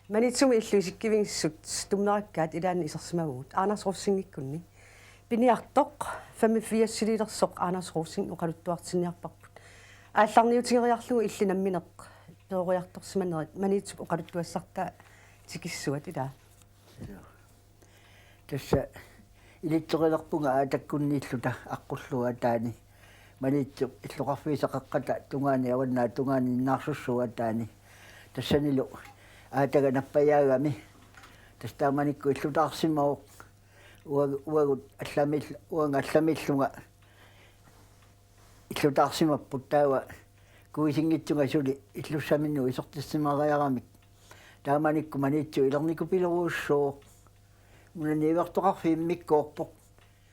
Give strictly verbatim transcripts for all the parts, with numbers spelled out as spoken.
Maniitsumi illuisikkivigisut tummerakkaat ilaanni isersimavugut Anders Rosingikkunni. Piniartoq femogfirsilersoq Anders Rosing oqaluttuartinniarparput. Aallarniutigeriarlugu illit nammineq peroriartorsimanerit Maniitsup oqaluttuassartaa tikissuat ilaa. Tassa ilitsoqalerpunga Aatakkunniilluta aqqullugu ataani. Maniitsup illoqarfiisa qeqqata tungaani, avannaata tungaani, innaarsussuup ataani. Tassanilu aataga nappajaagami. Tassa taamanikkut illutaarsimavoq. Uagut, uagut allamiill-, uanga allamiillunga illutaarsimapput taava kuisinngitsunga suli illussaminut isertissimariaramik. Taamanikkut Maniitsup ilernikupilerujussuuvoq. Una niuertoqarfik immikkoorpoq.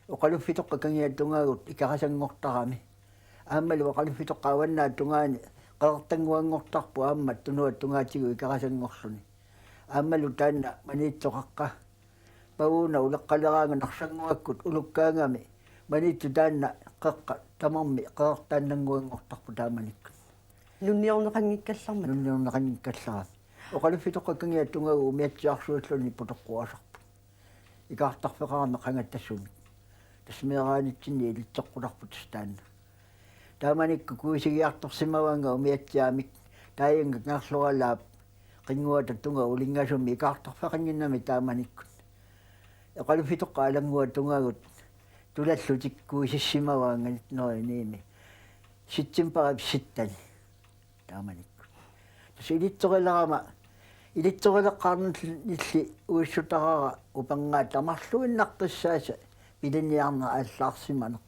Oqaluffitoqqat kangiat tungaagut Ikerasanngortarami. Aammalu oqaluffitoqqat avannaata tungaani qeqertannguanngortarput aamma tunuata tungaatigut Ikerasanngorluni. Aammalu taanna Maniitsoq qeqqa. Pavuuna uleqqaleraangat Narsannguakkut ulukkaangami Maniitsup taanna qeqqa tamarmi qeqertaannannguanngortarput taamanikkut. Nunniorneqanngikkallarmat. Nunniorneqanngikkallarami. Oqaluffitoqqat kangiat tungaagut umiatsiaarsuilluni putoqquasarput. Ikaartarfeqarami qangattasumik. Tassa meeraanitsinni ilitsoqqutarput tassa taanna. Taamanikkut kuisigiartorsimavaannga umiatsiaamik, taajunga Kangerloralaap qinnguata tunga ulinngasumi ikaartarfeqannginnami taamanikkut. Oqaluffitoqqat alannguata tungaagut tulallutik kuisissimavaannga nitten hundrede og ni-mi. Septembarip syttende. Taamanikkut. Tassa ilitsorilerama, ilitsorileqqaarnilli uissutarara upernaaq tamarluinnaqqissaasa piliniarneq aallaarsimaneq.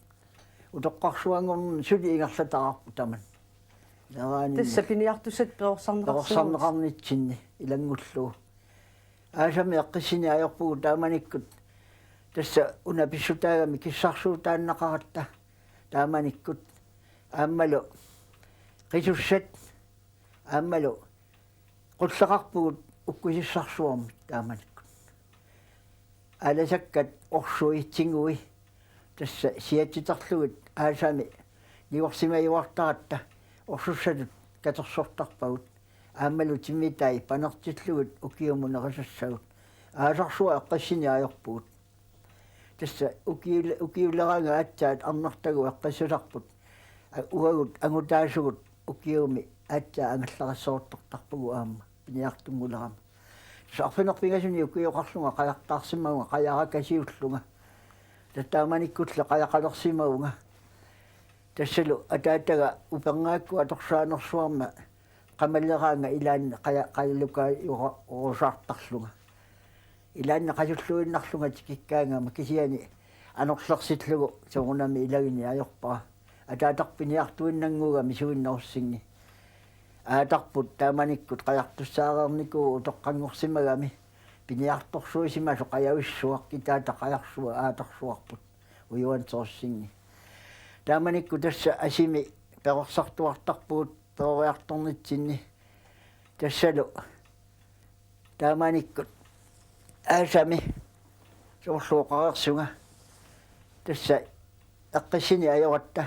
Utoqqarsuanngornermi suli ingerlataqarpoq tamanna. Meeraaninni. Tassa piniartussat perorsarneqarsimavugut. Perorsarneqarnitsinni ilanngullugu. Aasami eqqissineq ajorpugut taamanikkut. Tassa una pissutaagami kissarsuutaannaqaratta taamanikkut. Aammalu qisussat. Aammalu qulleqarpugut ukkusissarsuarmik taamanikkut. Aalasakkat orsui tingui tassa siatsiterlugit aasami niuersimajuartaratta orsussatut katersortarpagut. Aammalu timmitai panertillugit ukiumut nerisassagut. Aasarsuaq eqqissineq ajorpugut. Tassa ukiul-, ukiuleraangat aatsaat arnartagut eqqissisarput. A-, uagut angutaasugut ukiumi aatsaat angallarissortartarpugut aamma piniartunngulerama. Tassa arfineq-pingasuni ukioqarlunga qajartaarsimavunga, qajarakasiullunga. Tassa taamanikkulli qajaqalersimavunga. Tassalu ataataga upernaakkut atorsaanersuarma qamaleraanga ilaanni qaja-, qajalukaajurusaartarlunga. Ilaanni qasulluinnarlunga tikikkaangama kisianni anorlersillugu soorunami ilagineq ajorpara. Ataatarput piniartuinnannguugami suinnerussingi. Aatarput taamanikkut qajartussaareernikuuvoq utoqqanngorsimagami. Piniartorsuisimasoq qajavissuaq, kitaata qajarsuaq aatarsuarput ujuanserussingi. Taamanikkut tassa asimi perorsartuartarpugut peroriartornitsinni. Tassalu taamanikkut aasami soorlu oqareersunga. Tassa eqqissineq ajoratta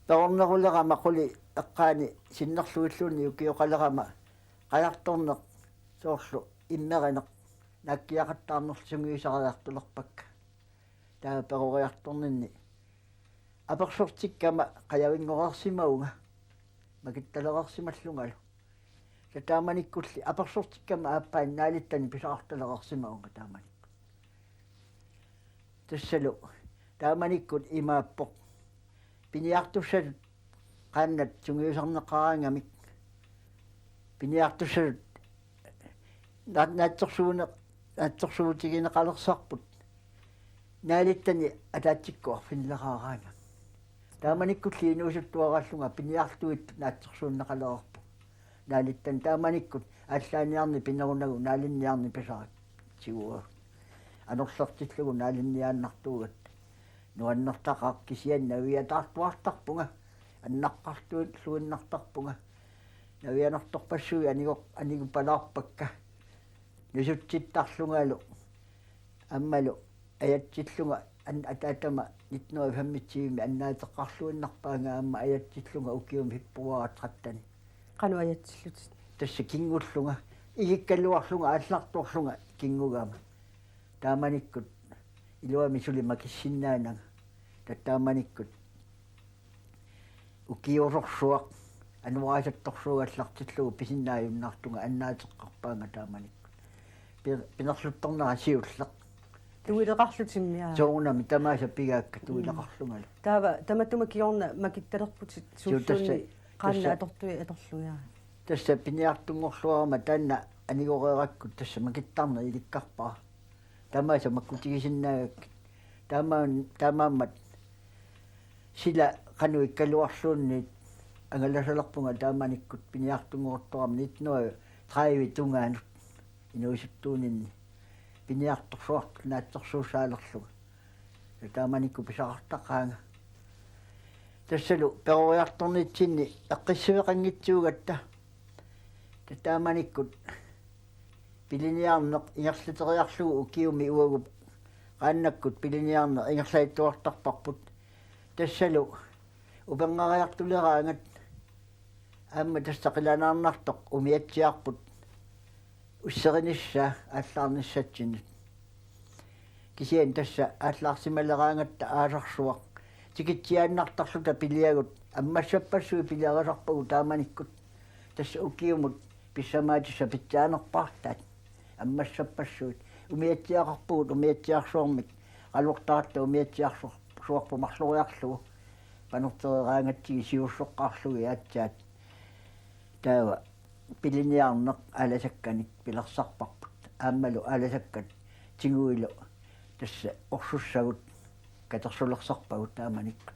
perornerulerama quli eqqaani sinnerlugilluunniit ukioqalerama qajartorneq soorlu immerineq naakkiaqattaarnerlu sungiusariartulerpakka. Taava peroriartorninni apersortikkama qajavinngoreersimavunga makittalereersimallungalu. Tassa taamanikkulli apersortikkama aappaani naalittani pisaqartalereersimavunga taamanikkut. Tassalu taamanikkut imaappoq. Piniartussatut qaannat sungiusarneqaraangamik. Piniartussatut na-, naatsorsuune-, naatsorsuutigineqalersarput. Naalittani ataatsikkut arfinileraaraangami. Taamanikkulli inuusuttuaraallunga piniartuittut naatsorsuunneqalereerput. Naalittani taamanikkut aallaaniarneq pinerunagu naalinniarneq pisaratsigu. Anorlertillugu naalinniaannartuugatta. Nuannertaqaaq kisianni naviataartuartarpunga. Annaqqartuilluinnartarpunga. Navianartorpassuit anigo-, anigupalaarpakka. Nusutsittarlungalu. Aammalu ajatsillunga an-, ataatama nitten hundrede og femogtyve annaateqarluinnarpaanga aamma ajatsillunga ukiumi februar trettende. Qanoq ajatsillutit? Tassa kingullunga igikkaluarlunga aallartorlunga kinngugama. Taamanikkut iluamik suli makissinnaananga. Taava taamanikkut ukiosorsuaq anorersuarsuugallartillugu pisinnaajunnaartunga annaateqqarpaanga taamanikkut. Pi-, pinerluttornera siulleq. Tuileqarlutimmi, aa. Soorunami tamaasa pigaakka tuileqarlungalu. Taava tamatuma kingorna makittalerputit. Suu, tassa, suulluunniit qaannat tassa atortui atorlugit, aa. Tassa piniartunngorluarama taanna anigoreerakkut tassa makittarneq ilikkarpara. Tamaasa makkutigisinnaagakkit. Taamaan-, taamaammat sila qanoq ikkaluarluunniit angalasalerpunga taamanikkut piniartunngortorama nitten hundrede tredive tungaanut inuusuttuuninni piniartorsuartut naatsorsuusaalerlunga. Ja taamanikkut pisaqartaqaanga. Tassalu peroriartornitsinni eqqissiveqanngitsuugatta. Ta-, taamanikkut piliniarneq ingerlateriarlugu ukiumi uagut qaannakkut piliniarneq ingerlajuttuartarparput. Tassalu upernariartuleraangat aamma tassa qilanaarnartoq umiatsiarput usserinissaa aallaarnissatsinnut. Kisianni tassa aallaarsimaleraangatta aasarsuaq tikitsiaannartarluta piliagut ammassappassuit piliarisarpagut taamanikkut. Tassa ukiumut pissamaatissat pitsaanerpaartaat ammassappassuit. Umiatsiaqarpugut umiatsiarsuarmik, qalortaratta umiatsiarsuarput marloriarlugu panertereeraangatsigit siuussoqqaarlugit aatsaat. Taava piliniarneq aalasakkanik pilersarparput. Aammalu aalasakkat tiguilu tassa orsussagut katersulersarpagut taamanikkut.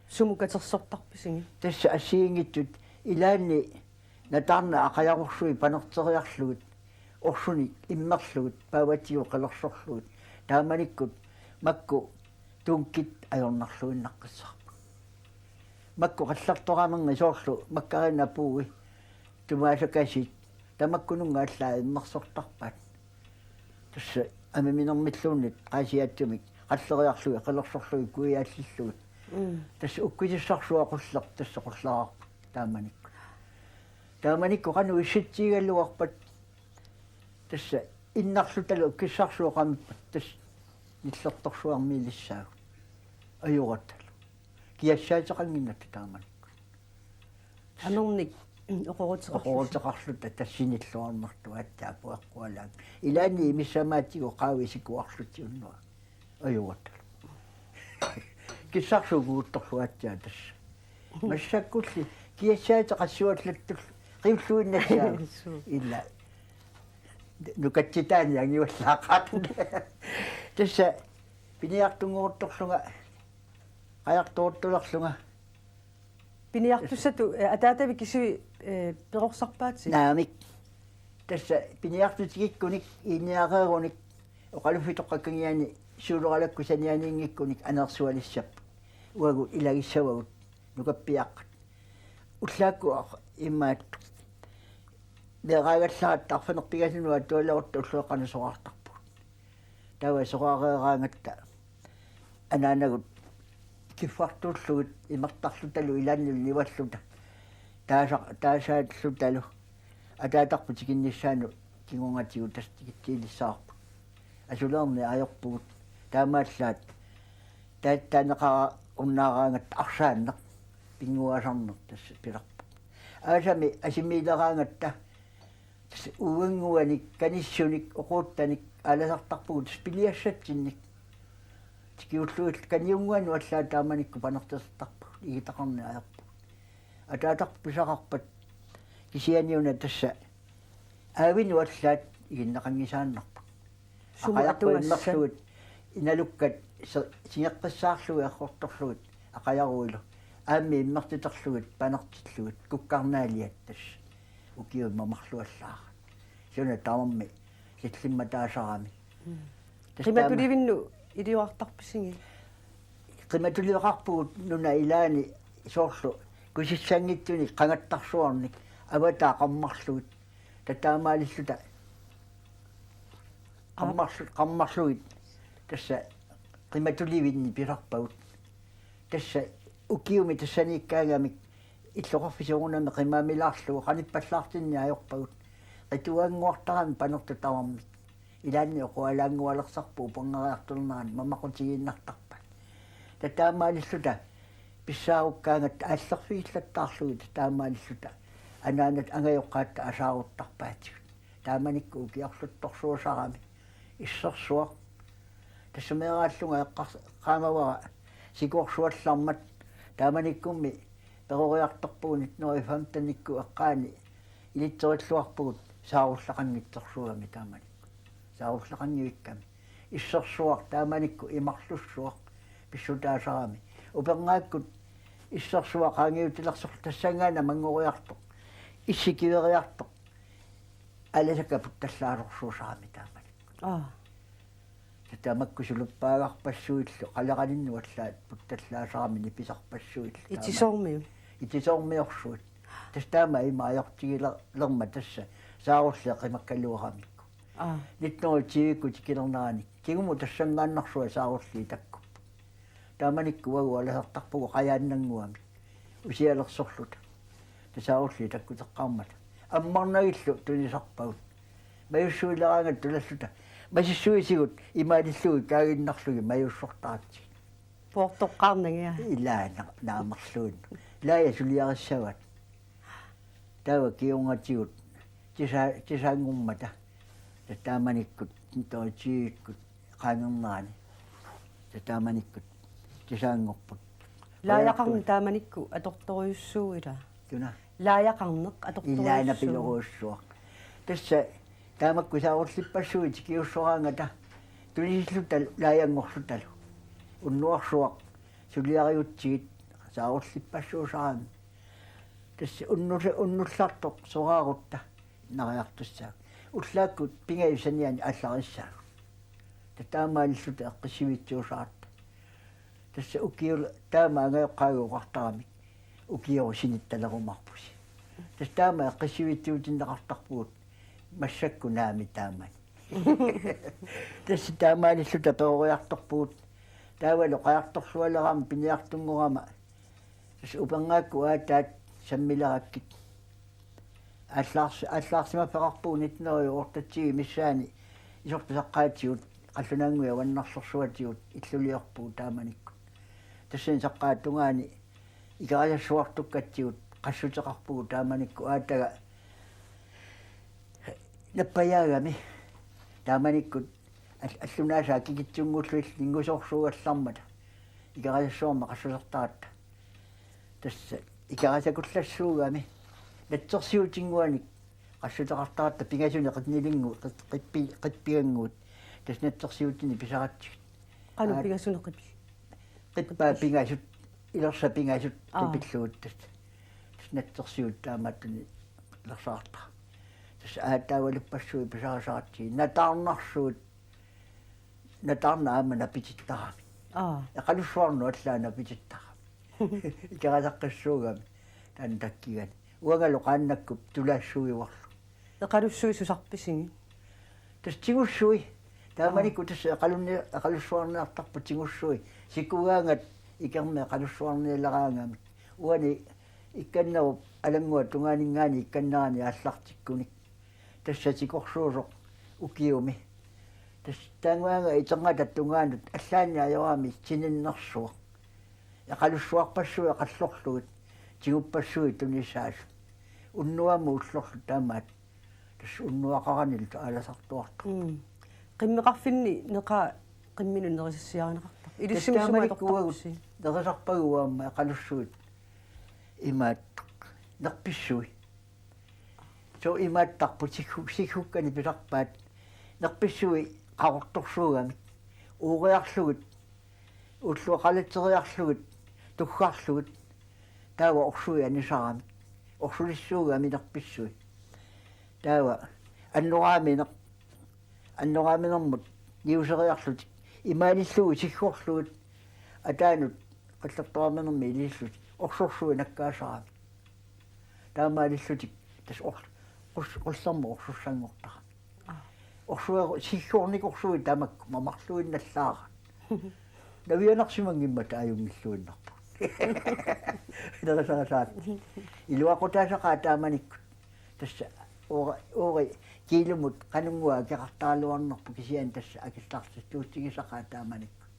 Sumut katersortarpisigit? Tassa assigiinngitsut ilaanni nataarnat aqajarorsuit panerteriarlugit, orsunik immerlugit, paavatigut qilersorlugit. Taamanikkut makku tunkit ajornarluinnaqqissaarput. Makku qallertoraminni soorlu makkarinapui, tumaasakasiit, tamakkununnga allaat immersortarpaat. Tassa amiminermilluunniit qaasiatsumik qalleriarlugit, qilersorlugit, kuiaallillugit. Mm. Tassa ukkisissarsuaq qulleq, tassa qulleraarput taamanikkut. Taamanikkut qanoq issitsigigaluarpat tassa innarlutalu ukkissarsuaq qamippat tassa nillertorsuarmiilissaagut. Ajoratalu. Kiassaateqannginnatta taamanikkut. Amernik, mm, oqoruteqarlusi. Oqoruteqarluta tassinilluarnertuatta apuaqqualaak. Ilaanni imissamaatigut qaavit sikuarlutik unnuaq. Ajugattalu. Kissarsuup kuuttorluatsiaa tassa. Massakkulli kiassaateqassuallattut qiulluinnassaaq. Suu. Ila. Nukatsitaani angivallaaqaat. Tassa piniartunngoruttorlunga, qajartoruttulerlunga. Piniartussatut, eh, ataatavit kisiat, eh, perorsarpaatsit? Naamik. Tassa piniartutigikkunik, iinniareerunik, oqaluffitoqqat kangiani suuleralakku sanianiinngikkunik aneersualissapput. Uagut ilagissavagut nukappiaqqat. Ullaakkut immaqa meeraagallaaratta arfineq-pingasunut atualerutta ullueqqanik soraartarpugut. Taava sorareeraangatta anaanagut kiffartuullugit imertarlutalu ilaannilu nivalluta. Taasa-, taasaallutalu ataatarput tikinnissaanut kingornatigut tassa tikitsiilissavarput. Asuleerneq ajorpugut. Taamaallaat taattaaneqarunnaaraangatta arsaanneq pinnguaasarneq tassa pilerpoq. Aasami asimiileraangatta tassa uinnguanik, kanissunik, oquuttanik aalasartarpugut tassa piliassatsinnik. Tikiullugit kaniunnguanut allaat taamanikkut panertilertarpugut, igitaqarneq ajorpugut. Ataatarput pisaqarpat kisianni una tassa aavinut allaat iginneqanngisaannarput. Sumut atugassat? Aqajarput immerlugit, inalukkat se-, singeqqissaarlugit errortorlugit aqajaruilu. Aammit immertiterlugit, panertillugit, kukkarnaaliat tassa. Ukiut mamarluallaarput. Suna tamarmi sillimmataasarami. Mm. Tassa taama- Qimatulivinnut iliuartarpisigit? Qimatuleqarpugut nuna ilaani soorlu kusissanngitsunik qangattarsuarnik avataa qarmarlugit. Tassa taamaalilluta qarmarlu-, qarmarlugit tassa qimatulivinni pilerpagut. Tassa ukiumi tassaniikkaangamik illoqarfik soorunami qimaamilaarlugu qanippallaartinneq ajorpagut. Qituaannguartarami panertut tamarmik. Ilaanni oqaluaanngualersarput upernaariartulernerani mamaqutigiinnartarput. Taava taamaalilluta pissaarukkaangatta aallerfigillattaarlugit taamaalilluta anaanat angajoqqaatta asaaruttarpaatigut. Taamanikkut ukiorluttorsuusarami issersuaq. Tassa meeraallunga eqqars-, eqqaamavara sikorsuallarmat taamanikkummi peroriartorpugut nitten hundrede og femten-ikkut eqqaani ilitserilluarpugut saarullaqanngitsorsuugami taamanikkut. Saarullaqanngivikkami. Issersuaq taamanikkut imarlussuaq pissutaasarami. Upernaakkut issersuaq qaangiutilersoq tassanngaannaq manngoriartoq. Issi kiveriartoq. Alasakka puttallaasorsuusarami taamanikkut. Aa. Tamakku suluppaagarpassuillu, qaleralinnuallaat puttallaasarami nipisarpassuillu. Taama- Itisoormiut. Itisoormiorsuit. Tassa taama ima ajortigilermat tassa saarulliit qimakkaluaramikku. Aa. Nitten hundrede og tyve-kkut tikilernerani. Kingumut tassanngaannarsuaq saarulliit takkupput. Taamanikkut uagut alasartarpugut qajaannannguamik. Usialersorluta. Tassa saarulliit takkuteqqaarmata. Ammarnagillu tunisarpagut. Majussuileraangat tulalluta. Masissuisigut imaalillugit kaaginnarlugit majussortaratsigit. Poortoqqaarnagit. Ilaa na-, naamerluinnaq. Laaja suliarissavaat. Taava kingornatigut. Tisa-, tisaanngormata. Taamanikkut, nitten hundrede og tyve-kkut qaangernerani. Taamanikkut tisaanngorput. Laajaqarneq taamanikkut atortorujussuuvoq ilaa? Tuna. Laajaqarneq atortorujussuuvoq. Ilaa napilorujussuaq. Tassa taamakku saarullippassuit tikiussoraangata tunisilluta laajanngorlutalu. Unnuarsuaq suliarigutsigit saarullippassuusarami. Tassa unnusa-, unnullartoq soraarutta. Nariartussaagut. Ullaakkut pingajut saniani allarissaagut. Taava taamaalilluta eqqissivitsuusaratta. Tassa ukiu-, taama angajoqqaagut oqartaramik. Ukioq sinittalerumaarpusi. Tassa taama eqqissivitsuutinneqartarpugut massakkut naamik taamani. Tassa taamaalilluta peroriartorpugut. Taavalu qajartorlualerama piniartunngorama. Tassa upernaakkut aataat sammilerakkit. Aallaars-, aallaarsimaffeqarpugut nitten hundrede og otteogtyve missaani isortasaqqaatigut qallunaannguit avannarlersuatigut illuliorpugut taamanikkut. Tassani saqqaata tungaani ikarisassuartukkatsigut qassuteqarpugut taamanikkut aataga nappajaagami taamanikkut al-, allunaasaq kikitsunnguullutillu inngusoorsuugallarmata. Ikarisassuarmik qassusertaratta. Tassa ikarisakullassuugami. Natsersiutinnguanik qassuteqartaratta pingasunik qinnilingu-, qit-, qippi-, qippigannguit. Tassa natsersiutinik pisaratsigit. Qanoq Aa, pingasunik qip-, qippaat qippi-, pingasut, ilersat pingasut Aa. Qipillugit tassa. Tassa natsersiut taamaattunik ilersarartara. Tassa aataagaluppassuit pisarisaratsigit. Nataarnarsuit. Nataarnaq aamma napitittarami. Aa. Eqalussuarnut allaat napitittarami. Ikarisaqqissuugami taanna takkigani. Uangalu qaannakkup tulaassuiuarlugu. Eqalussuit susarpisigit? Tassa tigussui. Taamanikkut Aa. Tassa eqalunni-, eqalussuarniartarput tigussui. Sikugaangat ikermik eqalussuarnialeraangamik. Uani ikkannerup alannguata tungaaninngaanniit ikkannerani aallartikkunik. Tassa sikorsuusoq ukiumi. Tassa taannguaanga iterngata tungaanut allaanni ajorami sininnersuaq. Eqalussuarpassuit qallorlugit, tiguppassuit tunisaasut. Unnuamut ullorlu tamaat. Tassa unnuaqaranilu aalasartuartoq. Mm. Qimmeqarfinni neqaa qimminut nerisassiarineqartarpoq. Tassa ilissimmi sumut taamanikkut uagut atortarpusi? Nerisarpagut aamma eqalussuit. Imaattoq. Nerpissui. Suu imaattarput siggu-, siggukkanik pisarpaat. Nerpissui qaqortorsuugamik. Uuriarlugit. Ulluaqalatseriarlugit. Tuggarlugit. Taava orsui anisaramik. Orsulissuugami nerpissui. Taava annoraamineq. Annoraaminermut niuseriarlutik. Imaalillugu siggorlugit. Ataanut qallertoraaminermi ilillutik. Orsorsui nakkaasaramik. Taamaalillutik tassa or-, qus-, qullermut orsussanngortarami. Aa. Orsueru-, siggornikorsui tamakku mamarluinnallaaraat. Navianarsimanngimmata ajunngilluinnarput. Nerisarasaat. Iluaqutaasaqaat taamanikkut. Tassa Uuri, uuri kiilumut qanunnguaq akeqartaraluarnerpoq, kisianni tassa akillartilluutigisaqaat taamanikkut.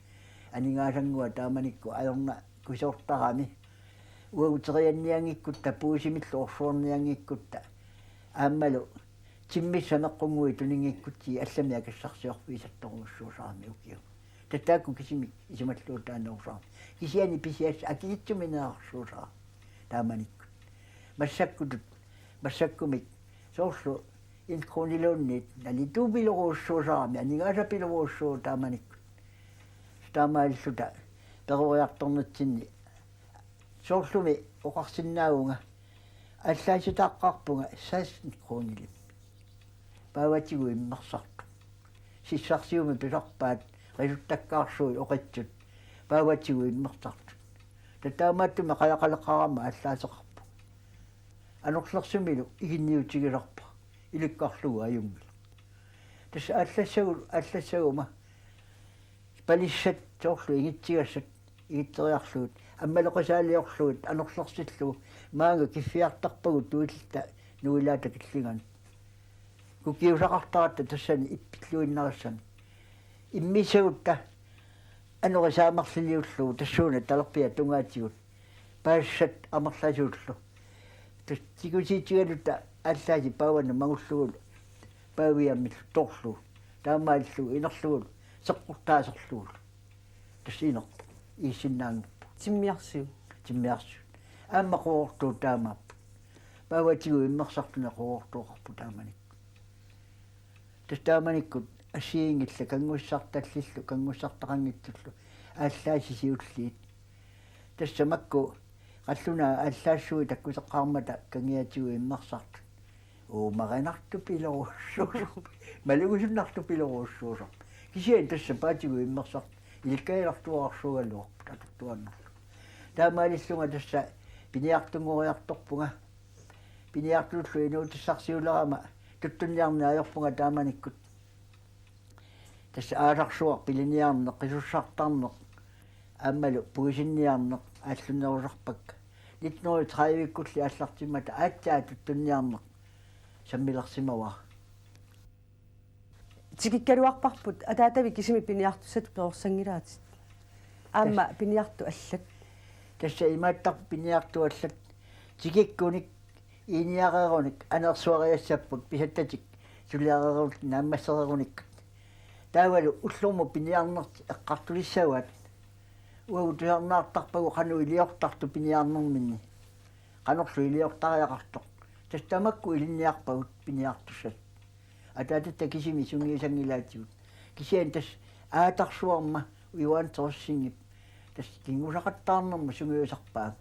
Aningaasannguaq taamanikkut ajornakusoortarami. Uagut teriannianngikkutta, puisimillu orsuarnianngikkutta, aammalu timmissat meqqunnguit tuninngikkutsigit allamik akissarsiorfigisartorujussuusarami ukiut. Tassa taakku kisimik isumalluutaanerusarami. Kisianni pisiassat akikitsuminerarsuusarami taamanikkut. Massakkutut, massakkumik soorlu en kroniluunniit nalituupilorujussuusarami, aningaasaapilorujussuuvoq taamanikkut. Taamaalilluta peroriartornitsinni soorlumi oqarsinnaavunga, aallaasitaaqqaarpunga seksten kronilimmi. Paavatigut immersartoq. Sissarsiummik pisarpaat, qisuttakkaarsuit oqitsut, paavatigut immersartut. Tassa taamaattumik qajaqaleqarama aallaaseqarpoq. Anorlersumilu iginniutigisarpara, ilikkarlugu ajunngilaq. Tassa aallassagu-, aallassaguma palissat soorlu ingitsigassat igitseriarlugit, ammaloqisaaliorlugit anorlersillugu, maanga kiffiartarpagut tuillitta nuilaata killinganut. Kukiusaqartaratta tassani ippilluinnarissami. Immiissagutta anorisaamarliliullugu tassuuna talerpiata tungaatigut, paassat amerlasuullu. Tassa tigusiitigaluta aallaasik paavanut mangullugulu paaviammillu torlugu, taamaalillugulu inerlugulu seqqortaaserlugulu. Tassa inerpoq, igissinnaanngorpoq. Timmiarsiuk. Timmiarsiuk. Aamma qujortuut taamaapput. Paavatigut immersartunik qujortuuqarput taamanikkut. Tassa taamanikkut assigiinngillat kanngussartallillu kanngussartaqanngitsullu aallaasisiulliit. Tassa makku qallunaat aallaassuit takkuteqqaarmata kangiatigut immersartut. Uumarinartupilorujussuusarput. Malugusunnartupilorujussuusarput. Kisianni tassa paatigut immersartut ilikkagilartuararsuugaluarput atortuaannarlugit. Taamaalillunga tassa piniartunngoriartorpunga. Piniartullu inuutissarsiulerama tuttunniarneq ajorpunga taamanikkut. Tassa aasarsuaq piliniarneq, qisussartarneq, aammalu puisinniarneq aallunnerusarpakka. Nitten hundrede tredive-kkulli aallartimmata aatsaat tuttunniarneq sammilersimavara. Tikikkaluarparput, ataatavit kisimik piniartussatut perorsanngilaatit. Aamma piniartut allat. Tassa imaattarput piniartut allat. Tikikkunik, iiniareerunik anersuariassapput pisattatik suliareerunik naammassereerunikkut. Taavalu ullormut piniarnertik eqqartulissavaat. Uagut tusarnaartarpagut qanoq iliortartoq piniarnerminni. Qanorlu iliortariaqartoq. Tassa tamakku ilinniarpagut piniartussat. Ataatatta kisimik sungiusanngilaatigut. Kisianni tassa aatarsuarma Johan Thorstenip tassa kinngusaqattaarnermut sungiusarpaanga.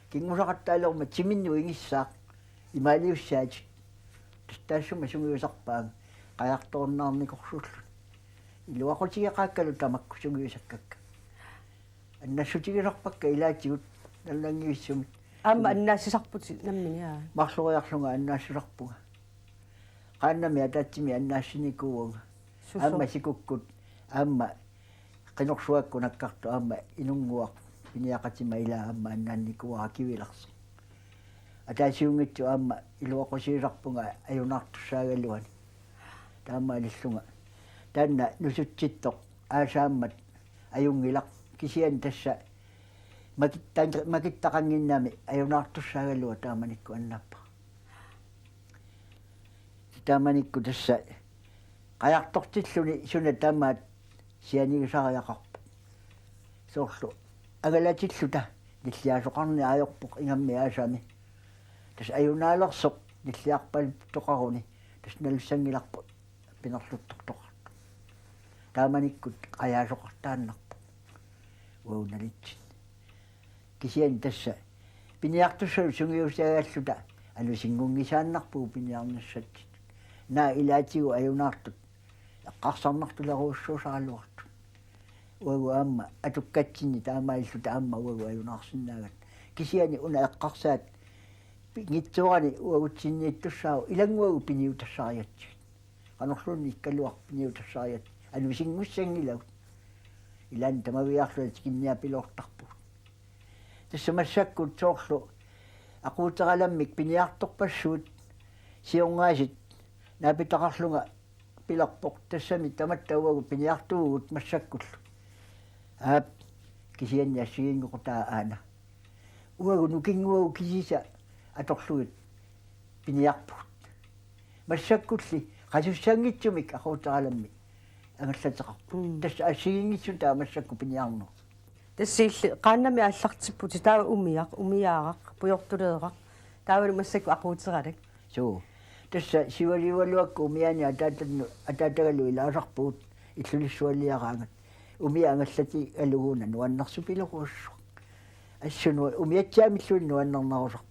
Kinngusaqattaalermat timinnut ingissaaq imaaliussaatit. Tassa taassuma sungiusarpaanga qajartorunnaarnikorsuulluni. Iluaqutigeqaakkalu tamakku sungiusakkakka. Annassutigisarpakka ilaatigut nalunanngivissumik. Aamma annaassisarputit nammineq, aa? Marloriarlunga annaassisarpunga. Qaannami ataatsimik annaassinikuuvunga. Susoq? Aamma sikukkut, aamma qinorsuakkut nakkartoq, aamma inunnguaq piniaqatima ilaa aamma annaannikuuara kivilersoq. Ataasiunngitsoq aamma iluaqusiisarpunga ajunaartussaagaluanik. Taamaalillunga. Taanna nusutsittoq aasaammat ajunngilaq, kisianni tassa makittan-, makittaqannginnami ajunaartussaagaluaq taamanikkut annaappara. Taamanikkut tassa qajartortilluni suna tamaat sianigisariaqarpoq. Soorlu angalatilluta nilliasoqarneq ajorpoq ingammik aasami. Tassa ajunaalersoq nilliarpaluttoqaruni tassa nalussanngilarput pinerluttortoqartoq. Taamanikkut qajaasoqartaannarpoq uagut nalitsinni. Kisianni tassa piniartussalu sungiusaagalluta alusinngunngisaannarpugut piniarnissatsinnut. Naak ilaatigut ajunaartut eqqarsarnartulerujussuusaraluartut. Uagut aamma atukkatsinni taamaalilluta aamma uagut ajunaarsinnaagatta. Kisianni una eqqarsaat pingitsoorani uagutsinniittussaavoq ilannguagut piniutassarigatsigit. Qanorluunniikkaluarpoq piniutassarigatsigit. Alusinngussanngilagut. Ilaanni tamaviaarluta tikinniapiloortarpugut. Tassa massakkut soorlu aquuteralammik piniartorpassuit Siornaasit naapitaqarlunga pilerpoq, tassami tamatta uagut piniartuuvugut massakkullu. Aap, kisianni assigiinngoqataa aana. Uagut nukinnguagut kisisa atorlugit piniarpugut. Massakkulli qasussanngitsumik aquuteralammi angallateqarpoq. Mm. Tassa assigiinngitsunik taava massakkut piniarneq. Tassa illit qaannamik aallartipputit, taava umiaq, umiaaraq, pujortuleeraq. Taavalu massakkut aquuteralak. Suu. Tassa sivaliugaluakka umiaani ataatannut, ataatagalu ilaasarpugut illulissualiaraangat. Umiaq angallatigalugu una nuannersupiloruussuaq. Assut umiatsiaamilluunniit nuannernerusarpoq.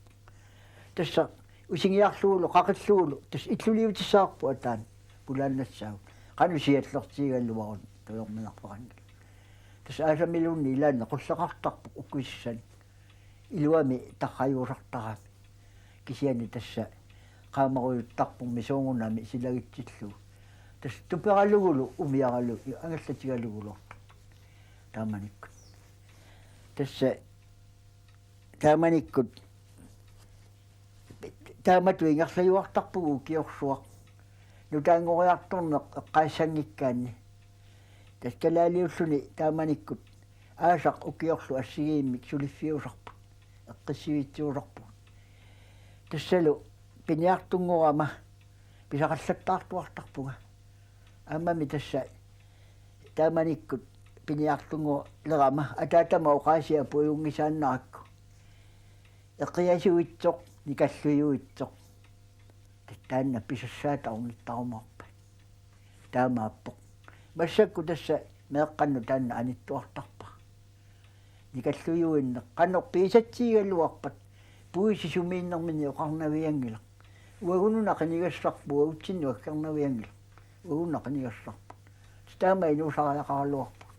Tassa usingiarlugulu, qaqillugulu, tassa illuliutissavarput ataani pulaannassaagut. Qanoq siallertigigaluaruni tujorminarfaqanngilaq. Tassa aasamiluunniit ilaanni qulleqartarpoq ukkusissanik. Iluamik tarrajuusartarami. Kisianni tassa qaamarujuttarpormi soorunami silagitsillugu. Tassa tuperalugulu umiaralu angallatigaluguluartoq. Taamanikkut. Tassa taamanikkut taamatut ingerlajuartarpugut ukiorsuaq. Nutaanngoriartorneq eqqaassanngikkaanni. Tassa kalaaliulluni taamanikkut aasaq ukiorlu assigiimmik suliffiusarput. Eqqissivitsiusarpugut. Tassalu piniartunngorama pisaqallattaartuartarpunga. Aammami tassa taamanikkut piniartunngolerama ataatama oqaasia puigunngisaannarakku. Eqiasuitsoq, nikallujuitsoq. Taanna pisassaata ornittarumaarpat. Taamaappoq. Massakkut tassa meeqqannut taanna anittuartarpara. Nikallujuinneq qanoq piisatsigigaluarpat puisi sumiinnermini oqarnavianngilaq. Uagununa qinigassarput, uagutsinnut aggernavianngilaq. Uagununa qinigassarput. Taama inuusariaqaraluarput.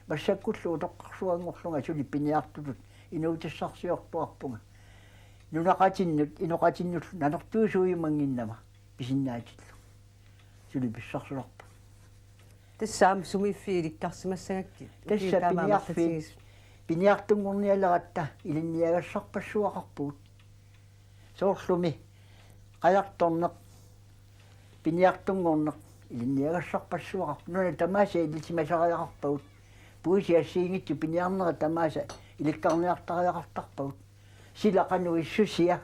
Massakkullu utoqqarsuanngorlunga suli piniartutut inuutissarsiortuarpunga. Nunaqatinnut, inoqatinnullu nanortuisuujumannginnama pisinnaatillunga. Suli pissarsilerput. Tassa aamma sumiiffiit ilikkarsimassagakkit? Tassa ukiut taama piniarfiit amerlatigisut. Piniartunngornialeratta ilinniagassarpassuaqarpugut. Soorlumi qajartorneq, piniartunngorneq ilinniagassarpassuaqarpoq. Nunat tamaasa ilisimasariaqarpagut. Puisi assigiinngitsut piniarnerat tamaasa ilikkarniartariaqartarpagut. Sila qanoq issusia.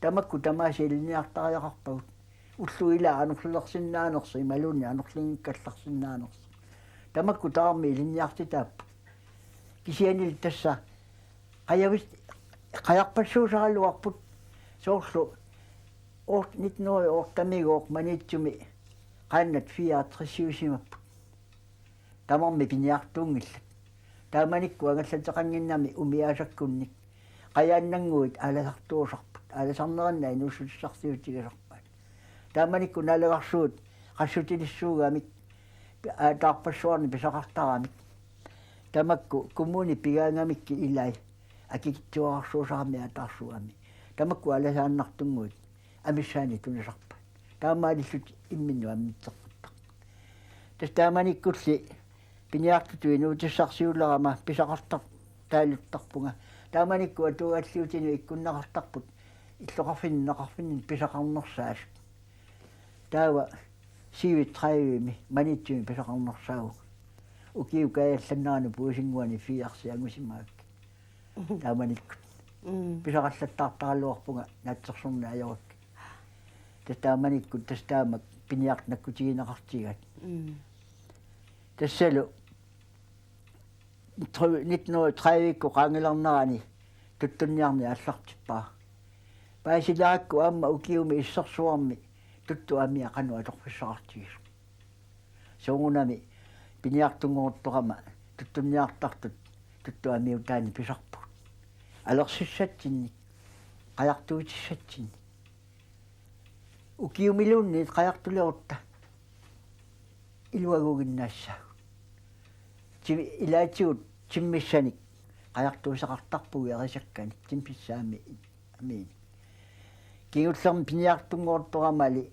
Tamakku tamaasa ilinniartariaqarpagut. Ullut ilaat anorlilersinnaanersoq imaluunniit anorlinngikkallarsinnaanersoq. Tamakku tamarmik ilinniartitaapput. Kisiannili tassa qajavit-, qajarpassuusaraluarput soorlu oort-, nitten hundrede og ottemigooq Maniitsumi qaannat fireogtresiusimapput. Tamarmik piniartuunngillat. Taamanikkut angallateqannginnami umiaasakkunnik qajaannannguit aalasartuusarput. Aalasarnerinnaat inuussutissarsiutigisarpaat. Taamanikkut naalagarsut qassutilissuugamik, aataarpassuarnik pisaqartaramik. Tamakku kommunit pigaangamikkit ilai akikitsuararsuusarami aataarsuugami. Tamakku aalasaannartunnguit amissaanik tunisarpaat. Taamaalillutik imminnut ammitseqqittarput. Tassa taamanikkulli piniartutut inuutissarsiulerama pisaqartartaaluttarpunga. Taamanikkut atuagalliutinut ikkunneqartarput illoqarfinni nunaqarfinni pisaqarnersaasut. Taava syvogtredivemi Maniitsumi pisaqarnersaavunga. Ukiup kaajallannerani puisinnguani firsit angusimagakkit. Taamanikkut. Mm. Pisaqallattaartaraluarpunga naatsorsorneq ajorakkit. Tassa taamanikkut tassa taamak piniartut nakkutigineqartigaat. Mm. Tassalu tre-, nitten hundrede tredive-kkut qaangilernerani tuttunniarneq aallartippara. Paasilerakku aamma ukiumi issersuarmi tuttut amia qanoq atorfissaqartigisoq. Soorunami piniartunngortorama tuttunniartartut tuttut amiutaanni pisarpugut. Alersissatsinnik, qajartuutissatsinnik. Ukiumiluunniit qajartulerutta iluaguginnaassaagut. Ti-, ilaatigut timmissanik qajartuuseqartarpugut erisakkanik timmissaami amiinik. Kingullermik piniartunngortoramali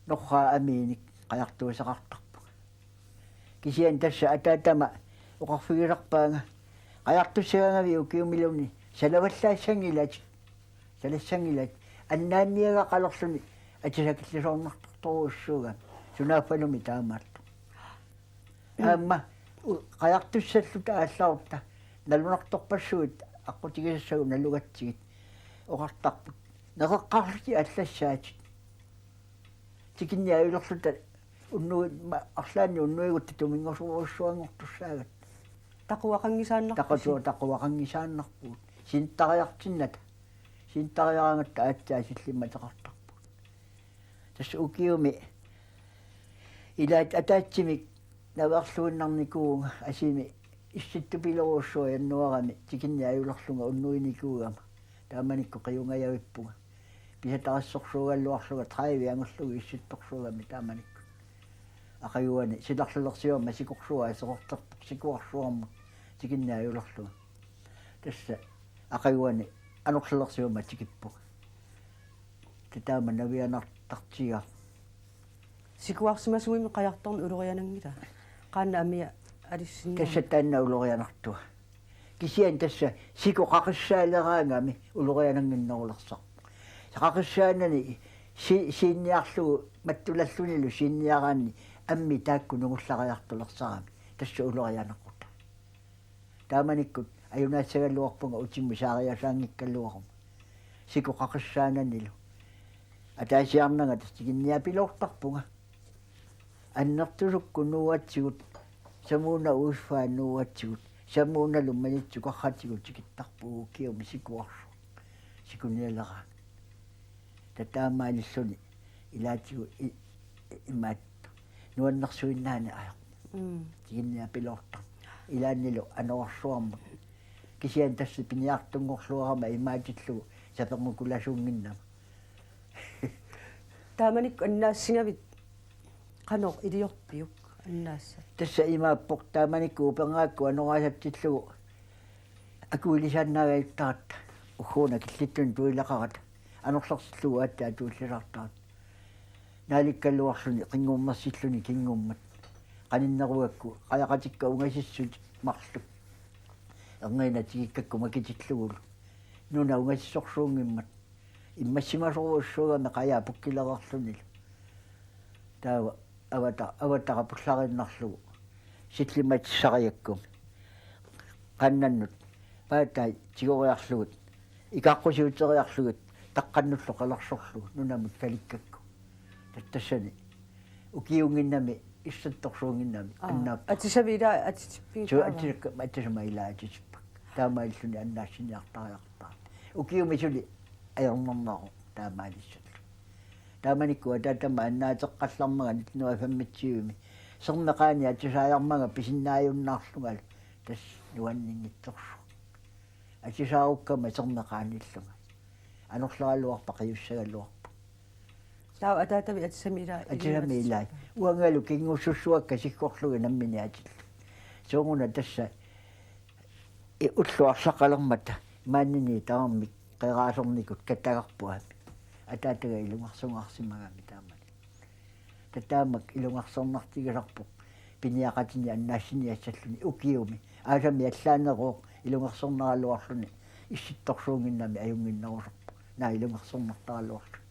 norraa amiinik qajartuuseqartarpunga. Kisianni tassa ataatama oqarfigisarpaanga qajartussagaangavit ukiumiluunniit salavallaassanngillat. Salassanngilat Annaanniagaqalerluni atisakillisoornartorujussuugami, sunaaffalumi taamaattoq. Aamma u-, qajartussalluta aallarutta nalunartorpassuit aqqutigisassagut nalugatsigit oqartarput: Nereqqarlutit allassaatit. Tikinniajulerluta unnui-, ma-, arlaanni unnuigutta tuminngosorujussuanngortussaagatta. Taquaqanngisaannarpusi. Taqatua-, taquaqanngisaannarpugut. Sinittariartinnata. Sinittariaraangatta aatsaat sillimmateqartarpugut. Tassa ukiumi ilaat ataatsimik naveerluinnarnikuuvunga, asimi issittupilerujussuaq januaarimi tikinniajulerlunga unnuinikuugama. Taamanikkut qiungajavippunga. Pisatarissorsuugaluarlunga tredive angullugu issittorsuugami taamanikkut. Aqaguani silarlulersuarma sikorsuaq aserorterpoq sikuarsuarmut tikinniajulerlunga. Tassa aqaguani anorlulersuarma tikippunga. Tassa taama navianartartigaaq. Sikuarsimasuummi qajartorneq uloriananngilaa. Qaannat amia alissinnaanngilaq. Tassa taanna ulorianartua. Kisianni tassa siku qaqissaaleraangami ulorianannginnerulersarpoq. Qaqissaanani si-, siinniarlugu mattulallunilu siinniaraanni ammi taakku nungullariartulersarami. Tassa ulorianarutta. Taamanikkut ajunaassagaluarpunga utimut saariasaanngikkaluaruma. Siku qaqissaananilu. Ataasiarnanga tassa tikinniapiloortarpunga. Annertusukkut nuuatsigut, samuuna uiffaa nuuatsigut, samuunalu manitsukarratigut tikittarpugut ukiumi sikuarsuaq. Sikunialeraangat. Tassa taamaalilluni ilaatigut i-, i-, imaattoq. Nuannersuinnaaneq ajorpoq. Mm. Tikinniapiloortarpoq. Ilaannilu anorersuarmut. Kisianni tassa piniartunngorluarama imaatillugu saperngukulaasuunnginnama. Taamanikkut annaassagavit qanoq iliorpiuk annaassat? Tassa imaappoq taamanikkut upernaakku anoraasatsillugu akuilisaannaagajuttaratta ugguuna killittunik tuileqarata anorlersillugu aatsaat tuillisaartarata. Naalikkaluarluni qinngummersilluni kinngummat. Qaninnerugakku qajaqatikka ungasissutit marluk. Erniinnaq tikikkakku makitillugulu. Nuna ungasissorsuunngimmat. Immassimasorujussuugami qajaa pukkilereerlunilu. Taava avata-, avatara pullariinnarlugu. Sillimmatissariakkumi. Qaannannut. Paatai tigoriarlugit. Ikaqqusiuteriarlugit. Taqqannullu qalersorlugu. Nunamut kalikkakku. Tassani. Ukiunnginnami, issittorsuunnginnami, aa, annaappa. Atisavit ilaa atisippigit? Suu, taava? Atisakka, atisama ilaa atisippakka. Taamaalilluni annaassiniartariaqartarami. Ukiumi suli ajornarneruvoq taamaalissallu. Taamanikkut ataatama annaateqqallarmanga nitten hundrede og femogtyve-mi. Sermeqaani atisaajarmanga pisinnaajunnaarlungalu tassa nuanninngitsorsuaq. Atisaarukkama sermeqaanillunga. Anorleraluarpat qiussagaluarpat. Taava ataatavit atisamik ilaa? Atisamik ilaa. Uangalu kinngussussuakka siggorlugit nammineq atillugu. Sooruna tassa i-, ullut arlaqalermata maannini tamarmik qeraasornikut katagarpuami. Ataataga ilungersungaarsimagami taamani. Tassa taamak ilungersornartigisarpoq piniaqatini annaassiniassalluni ukiumi. Aasami allaaneruvoq ilungersornaraluarluni issittorsuunnginnami ajunnginnerusarpoq. Naa ilungersornartaraluarluni.